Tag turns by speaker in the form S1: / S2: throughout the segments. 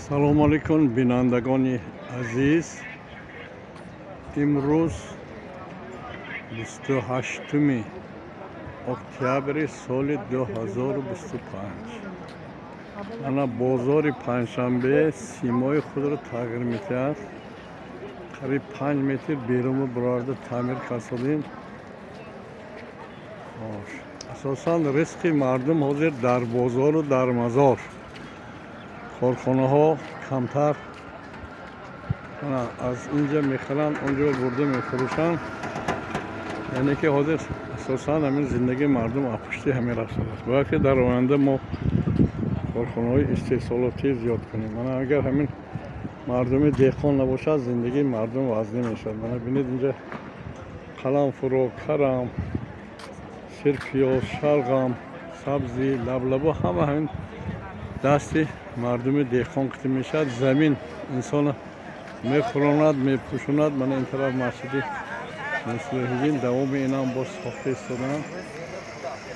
S1: Салому алейкум, бинандагони азиз. Имрӯз 28 октябри соли 2025. Ана бозори Панҷшанбе симои худро тағйир медиҳад. Қариб 5 метр беруну бароварда таъмир кардем. Асосан ризқи мардум ҳозир дар бозору дар мазор. Корхонаҳо камтар аз инҷа мехаранд, онҷо бурда мефурӯшанд. Яъне ки ҳозир асосан ҳамин зиндагии мардум аз пушти ҳамин рафтааст. Бояд ки дар оянда мо корхонаҳои истеҳсолотӣ зиёд кунем. Мана агар ҳамин мардуми деҳқон набошад, зиндагии мардум вазнин мешавад. Мана бинед, инҷа қаламфуро, карам, сирпиёз, шалғам, сабзӣ, лаблабу ҳама ҳамин дасти мардуми деҳқон қитӣ мешавад. Замин инсона мехӯронад, мепӯшонад. Мана ин тараф масҷиди Муслиҳиддин, давоми инам боз сохта истодаанд.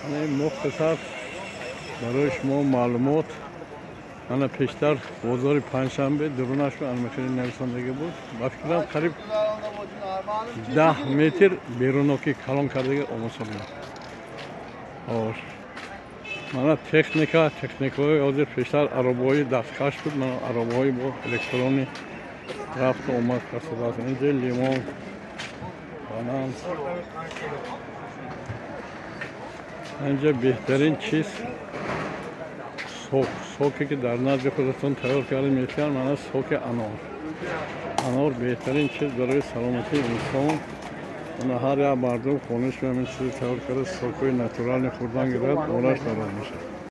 S1: Мана ин мухтасар барои шумо маълумот. Мана пештар бозори Панҷшанбе дурунашро анмахели нависондагӣ буд. Ба фикрам, қариб 10 метр беруноки калон кардаги омосонда. Мана техника, техникаҳои ҳозир пештар аробаҳои дасткаш буд, мана аробаҳои бо электронӣ рафту омад кардааст. Инҷа лимон, банан. Инҷа беҳтарин чиз сок, соке ки дар назди худатон тайёр карда метиҳанд, мана соки анор. Анор беҳтарин чиз барои саломатии инсон. Мана ҳар як мардум хонаш ҳамин чизи тайёр карда, сокҳои натурални хӯрдан гирад, ораш дароз мешавад.